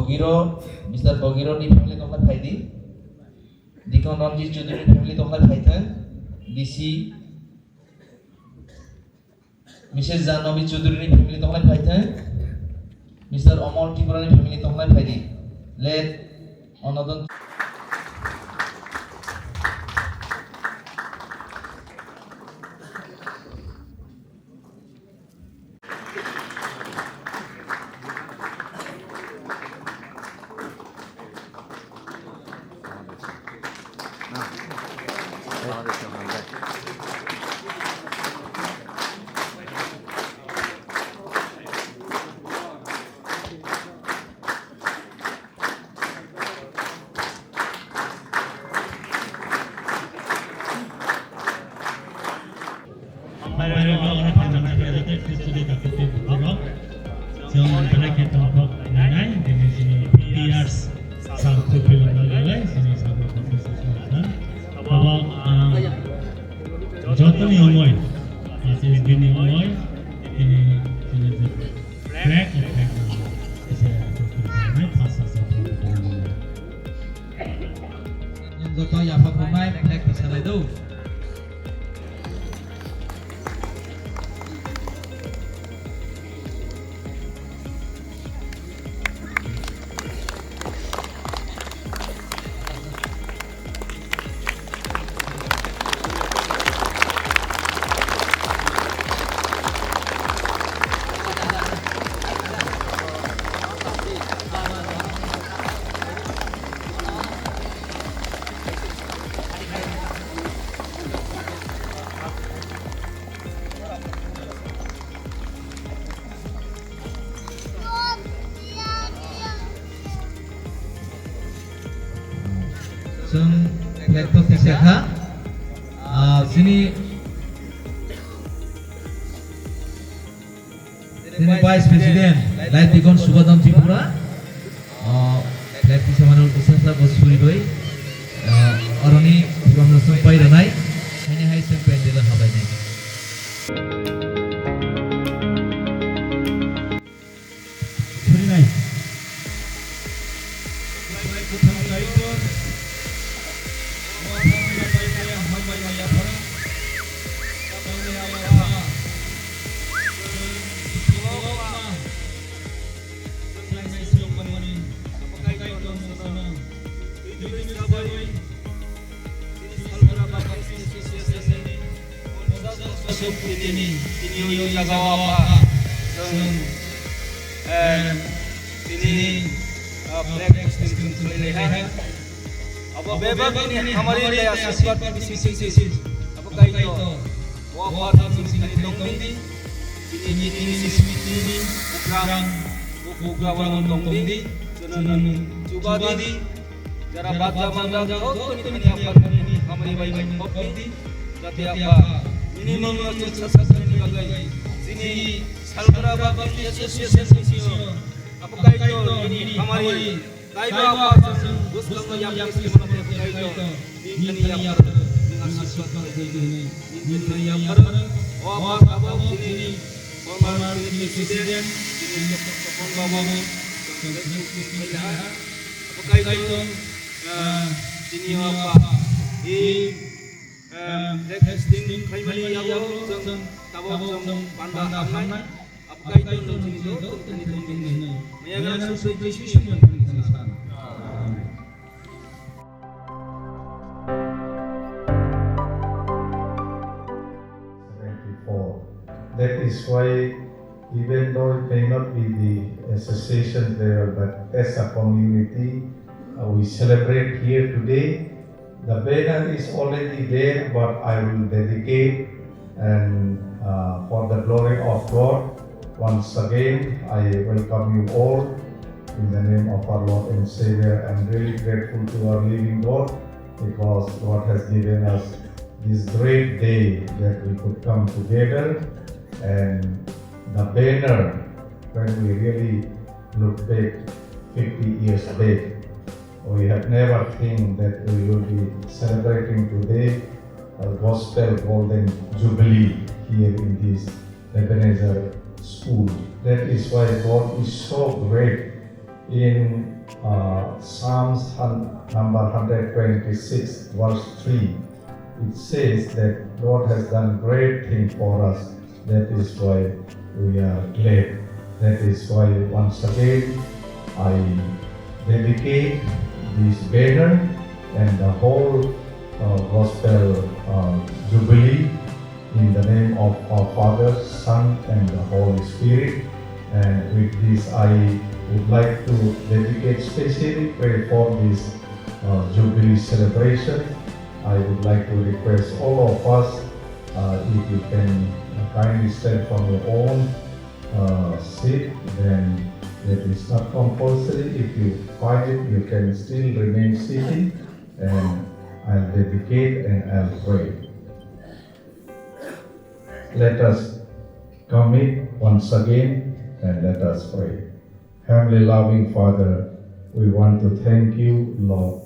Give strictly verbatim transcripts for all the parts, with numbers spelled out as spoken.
Bogiro, Mister Bogiro ni family tongkha phaidi. Dikon Ranjit Chaudhary ni family tongkha phaithang. D C Missus Jahnavi Chaudhary ni family tongkha phaithang. Mister Omol Tripura ni family tongkha phaidi. Let Onodon. Chwng belai khe tongthok nainai, bini chini P R sir khupilwng nai belai, chini sabo khupilwng nai. Abo ang jotoni wngwi, S S B ni wngwi, tini, tini je flag, o flag no, je khupilwng nai, phasa sa khupilwng nai. Joto yapha phungnai flag tisalai do. Chwng flag to tisakha. Ah, chini Chini Vice President, Light Beacon Subadon Tripura, ah, flag tisamani ulo bwsajla bo suribai, ah, oroni program no chwng pai rwnai, haini hai chwng pandal o habainai. Surinai. Tini, tini o jaga o apa, chwng, eh, tini, ah, flag hosting chwng khlai lai hai. Abo bebak ni hamari le asirwad bisi bisi. Abo Kaitor, o aphar chwng sini tong di, tini, tini ni smriti ni bukrang, bukrang tong di, chwng chuba di, jara bajra manjak, o tini thani aphar ni hamari bai bai khop di, jate apa minimum no chwng sasasni bagwi, chini salbra ba association ni sio, abo Kaitor ni hamari. Kaiba apa chwng bwskango yapri swi mano khe Kaitor, nini thani yapharw, nwng asirwad khlai di hwnwi, nini thani yapharw. O apa tabok chini former chini president, chini Doctor Topon Babu, chwng Facebook ni khlai laha. Abo Kaitor, ah, chini o apa, i, ah, flag hosting khlaimani yago chwng tabok chwng panda hamnai. Abo Kaitor no chini joto thani tongthok hwnwi. Maya gwnang Suksoi Jisu Singh thani sana. Amen. Seventy-four. That is why, even though it may not be the association level, but as a community, uh, we celebrate here today. The banner is already there, but I will dedicate and, uh, for the glory of God. Once again, I welcome you all in the name of our Lord and Savior. I'm really grateful to our living God because God has given us this great day that we could come together. And the banner, when we really look back fifty years back, we have never think that we will be celebrating today a Gospel Golden Jubilee here in this Ebenezer School. That is why God is so great In uh, Psalms hun- number one hundred twenty-six, verse three, it says that God has done great thing for us. That is why we are glad. That is why once again I dedicate this banner and the whole uh, gospel uh, jubilee in the name of our Father, Son, and the Holy Spirit. And with this, I would like to dedicate, specially pray for this uh, Jubilee celebration. I would like to request all of us, uh, if you can kindly stand from your own uh, seat, then it is not compulsory. If you find it, you can still remain sitting, and I'll dedicate and I'll pray. Let us commit once again and let us pray. Heavenly loving Father, we want to thank you, Lord.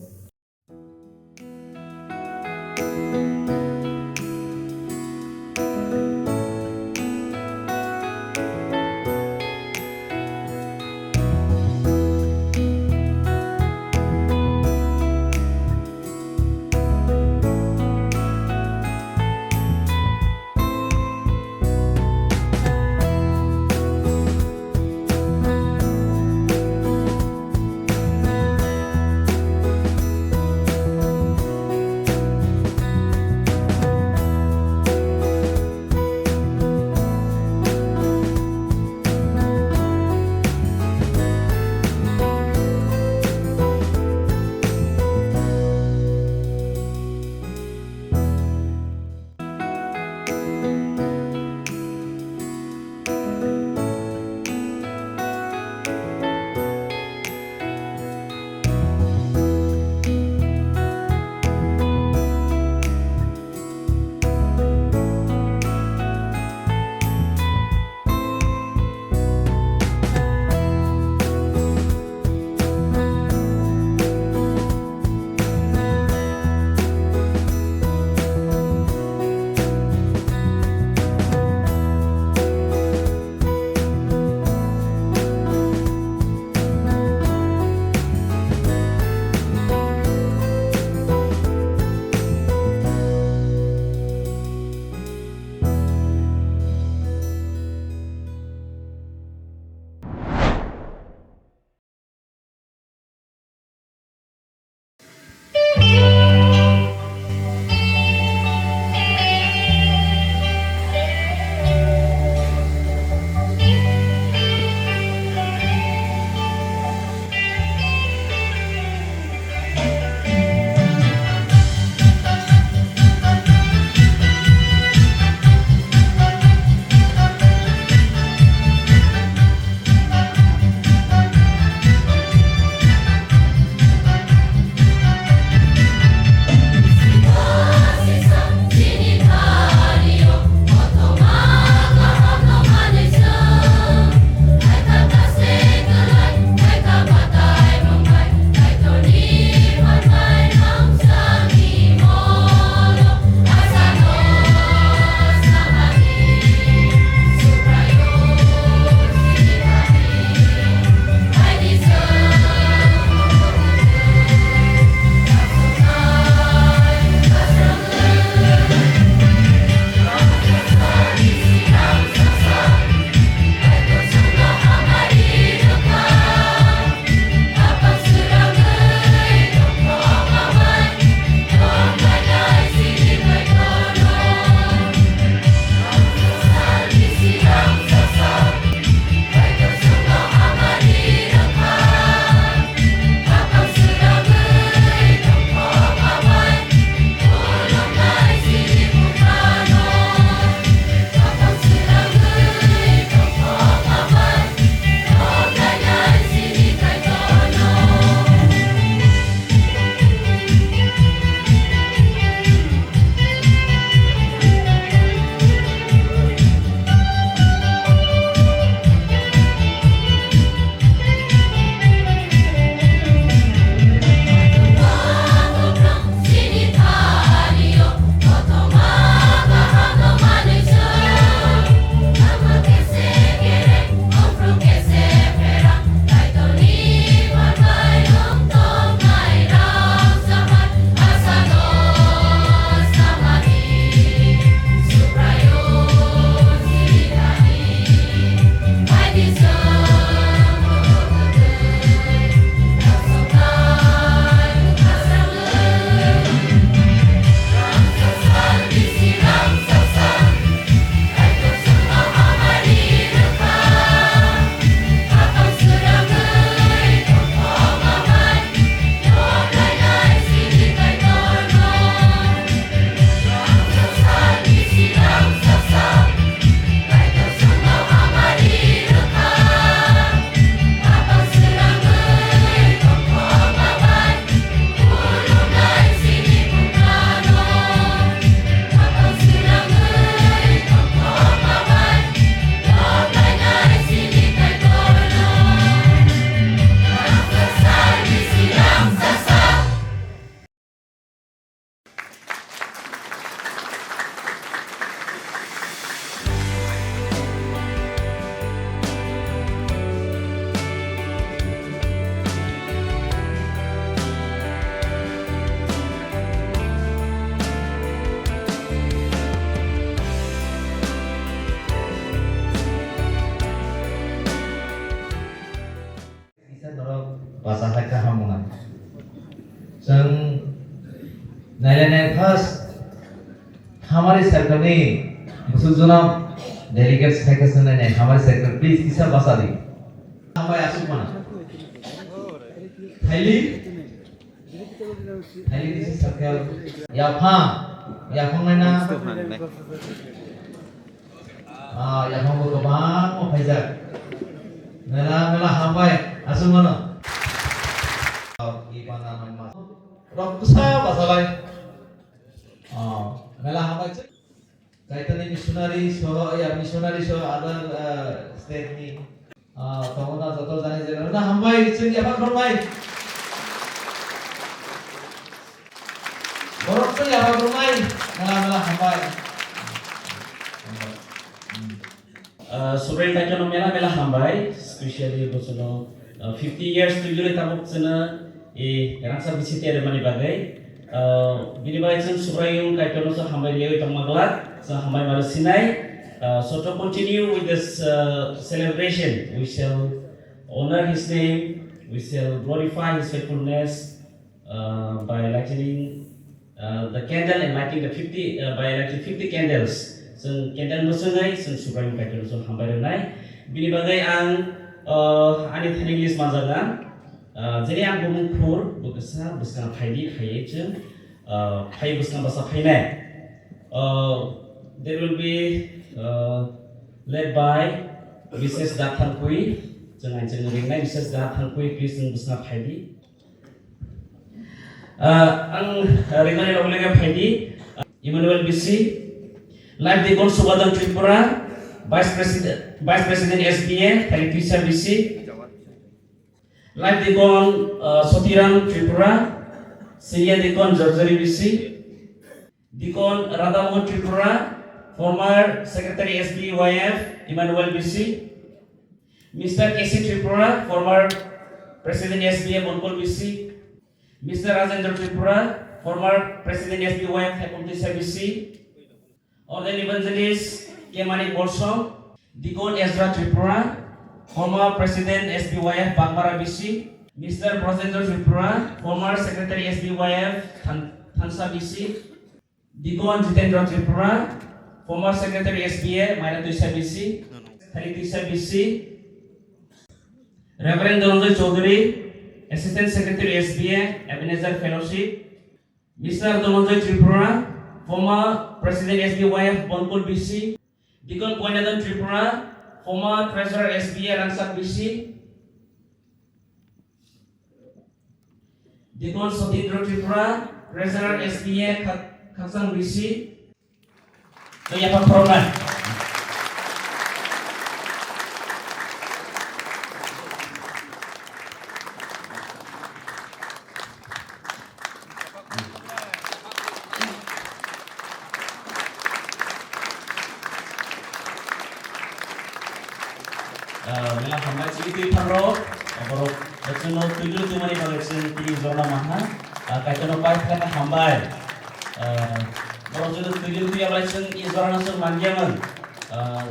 Nene first Hamari circle ni busuk jono delegates khaikhe swngnai nai Hamari circle, please kisa basa di. Hambai asuk mana. Thaili. Thaili disi circle. Yaphang. Yaphang nai na. Ah, yaphang bo kwbangma phaijak. Mela, mela hambai asuk mano. Ibana mai ma. Rok bwsa basalai. Ah, mela hambai. Kaitorni missionary soho, ya, missionary soho other, ah, state ni, ah, tongo na joto jani jani. Na hambai, chwng yapha khorbai. Borok chwng yapha khorbai. Mela, mela hambai. Ah, Subraiyung Kaitorno mela mela hambai, specially bo chwngno, ah, fifty years twi juli tabuk chwngno, eh, rangchak bisi termani bagwi. Ah, bini bagwi chwng Subraiyung Kaitorno chwng hambai rwui tongma glak, chwng hambai mano sinai. Ah, so to continue with this, ah, celebration, we shall honor his name, we shall glorify his faithfulness, uh, by lighting, uh, the candle and lighting the fifty, uh, by lighting fifty candles. Chwng candle mwchwngwi chwng Subraiyung Kaitorno chwng hambai rwnai. Bini bagwi ang, uh, ani thani list manjak na. Uh, jeni ang bumung phur, bwkasa bwskang phaidi, phaiwi chwng, uh, phai bwskang basa phainai. Uh, there will be, uh, led by Missus Dathangpui. Chwng ang chwng ringnai Missus Dathangpui, please chwng bwskang phaidi. Ah, ang, ah, rimani rok lega phaidi, ah, Emmanuel B C, Life Deacon Subhadan Tripura, Vice President, Vice President S B A, Thali Tisa B C, Life Deacon, ah, Sotiram Tripura, Senior Deacon Jorjori B C, Deacon Radhamohan Tripura, former Secretary S B Y F, Emmanuel B C, Mister K C Tripura, former President S B A Bonkol B C, Mister Rajendra Tripura, former President S B Y F Hekumtisa B C, Ordained Evangelist K Manik Bolsong, Deacon Ezra Tripura, former President S B Y F Bagmara B C, Mister Brajendra Tripura, former Secretary S B Y F Than-, Thansa B C, Deacon Jitendra Tripura, former Secretary S B A, Maira Tuisa B C, Thali Tuisa B C, Reverend Dhananjay Chaudhary, Assistant Secretary S B A, Ebenezer Fellowship, Mister Dhananjay Tripura, former President S B Y F Bonkol B C, Deacon Koinadon Tripura, former Treasurer S B A Rangchak B C, Deacon Sotindra Tripura, Treasurer S B A Khak-, Khakchang B C. Tei yapha khoroknai. Ah, mela hambai chini twi phangrok, borok chwngno twijlo twimani bagwi chwng tini jorna maha. Ah, Kaitorno pai khlaina hambai. Ah, borok chwngno twijlo twiya bai chwng i jorano chwng manliya man. Ah,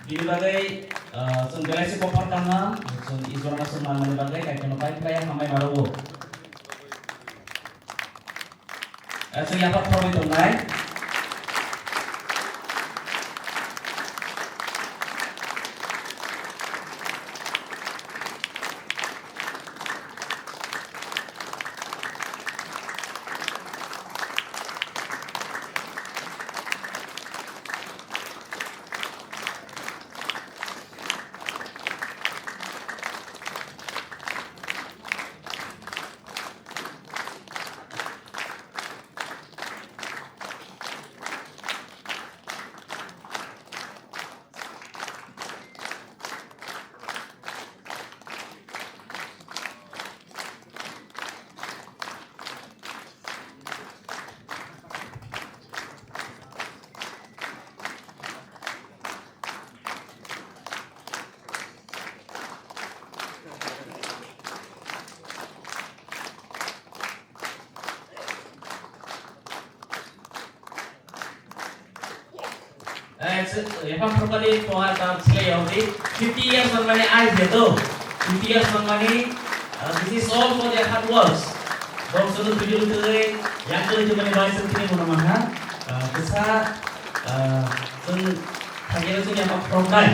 bini bagwi, ah, chwng belai se kophar kaham, chwng i jorano chwng manmani bagwi Kaitorno pai khlaiya hambai marogo. Chwng yapha khoroknwi tongnai. Eh, se-, yapha phurmani poha ta slay yong di. Fifty years man mani ai je do. Fifty years man mani, uh, this is all for their hard works. Borok chwngno video twi, yang twi twi mani bai chwng tini bono manha. Ah, kisa, ah, chwng thangya chwng yang khoroknai.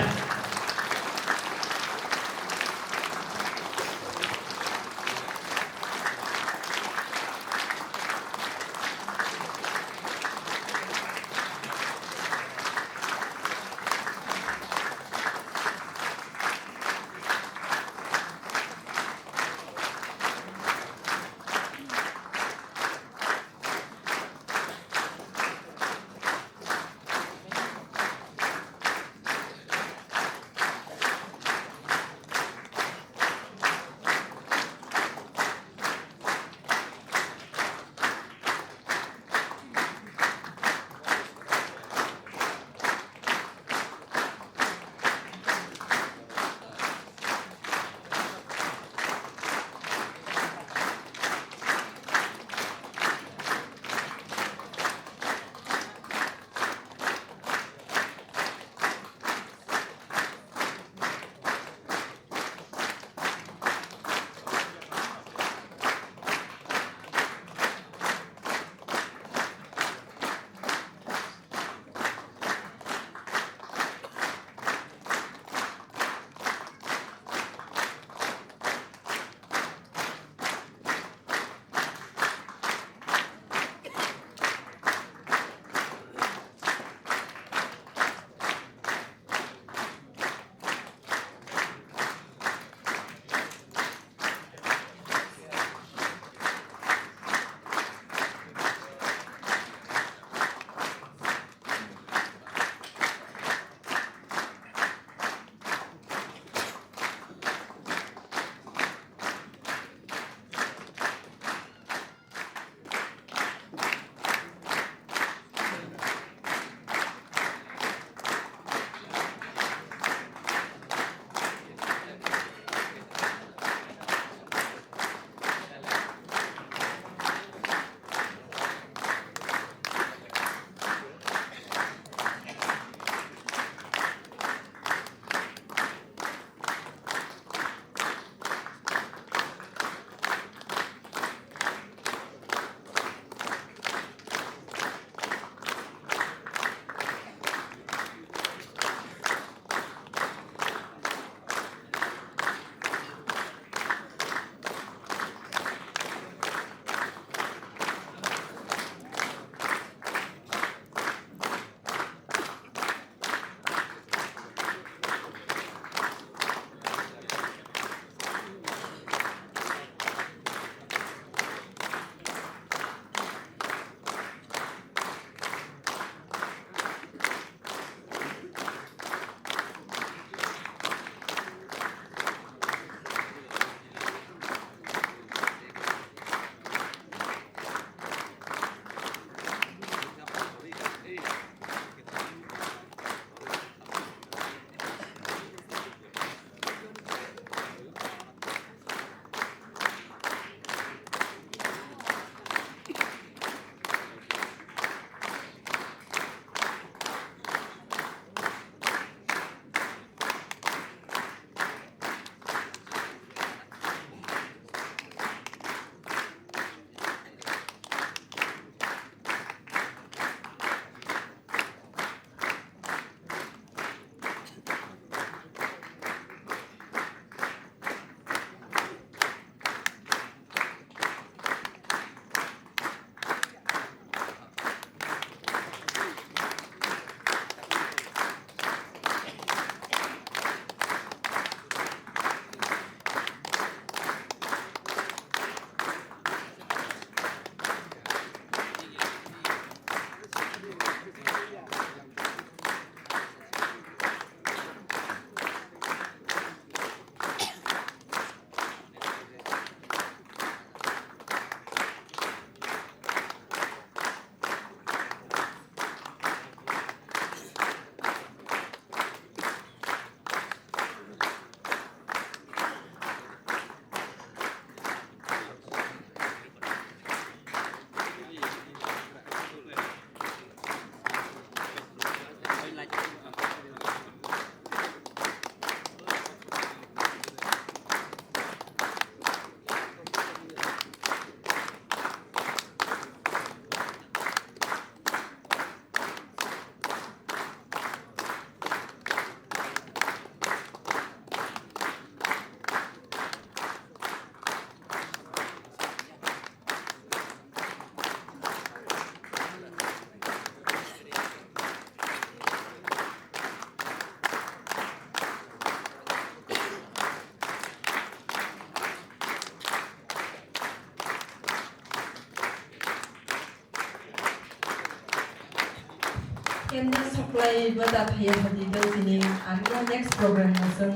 Kendra supply ba da thaya hadi do tini ang ya next program no sung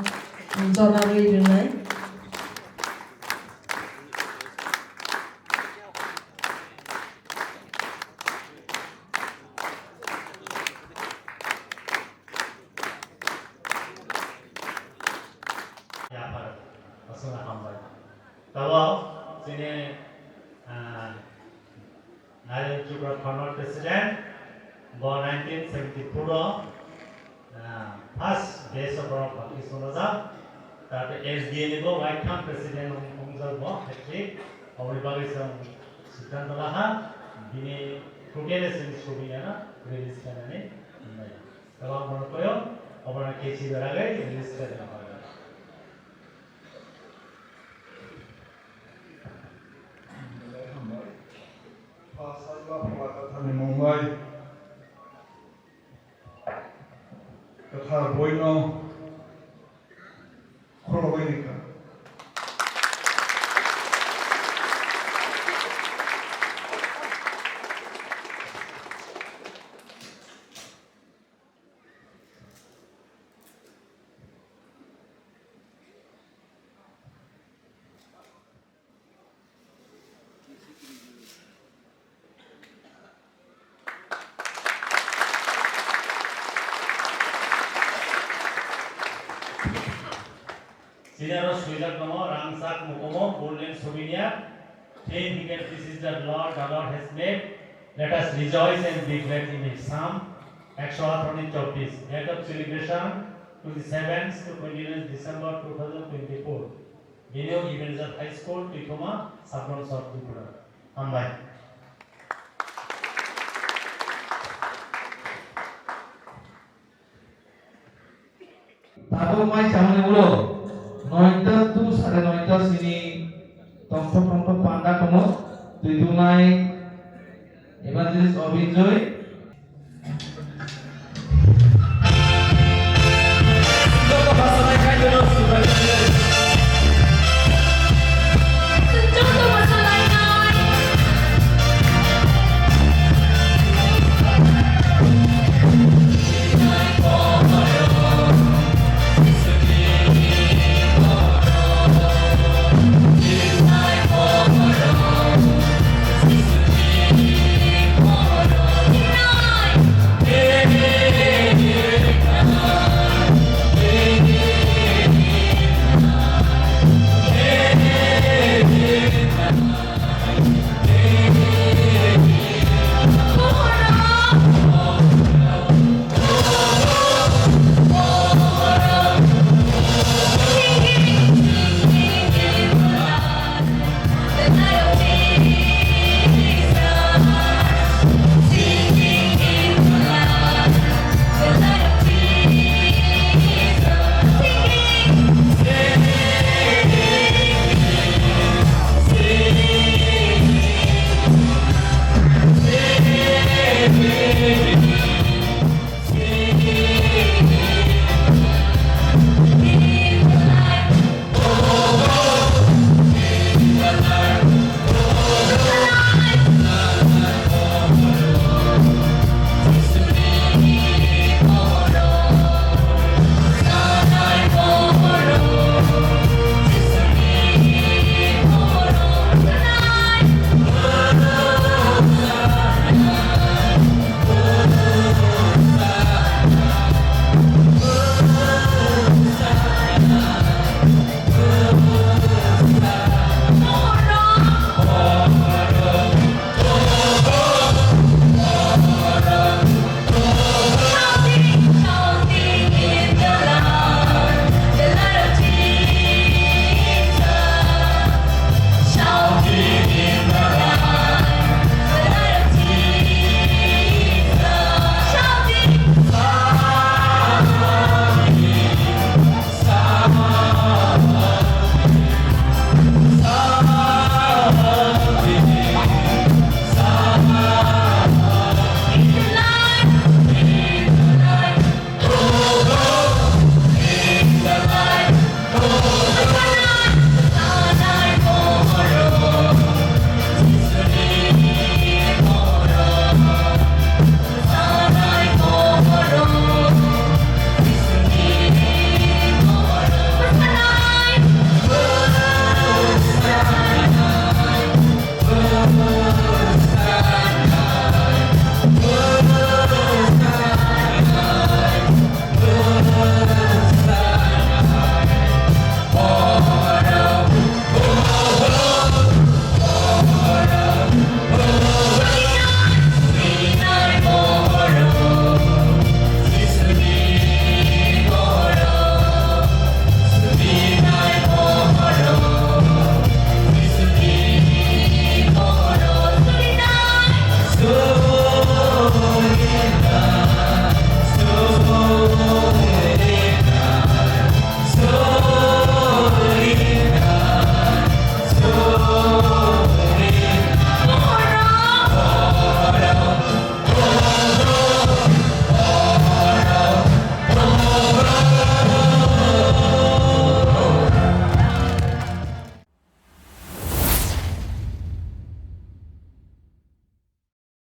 jona rwi rwnai. Yaphar, aswkno hambai. Tabo chini, ah, Narion Tripura former president, bo nineteen seventy-four o, ah, first batch of Borok baptism rwjak. Tarpore S D A ni bo waitham president wng-, wngjak bo, hat-trick. Oboni bagwi chwng siddhanto laha, bini total chini souvenir no release khlainani hwnwi. Tabang bono koyo, obono kesi beragwi release khlaina bagwi. Pha salma phola kathani mungbai. Kwthar boino khulugwi rikha. Chini aro swijak tongo, rangchak mukumu, golden souvenir. Thank you, this is the Lord, the Lord has made. Let us rejoice and be glad in it. Psalm ekso atharo ni chobbish. Date of celebration, twenty-seventh to twenty-ninth December two thousand twenty-four. Bini o Ebenezer High School, Tuithoma, Sabron South Tripura. Hambai. Tabuk mai chamani ulo noita to sare noita sini tongthok tongthok panda tongo. Twi dungnai Evangelist Obinjoy.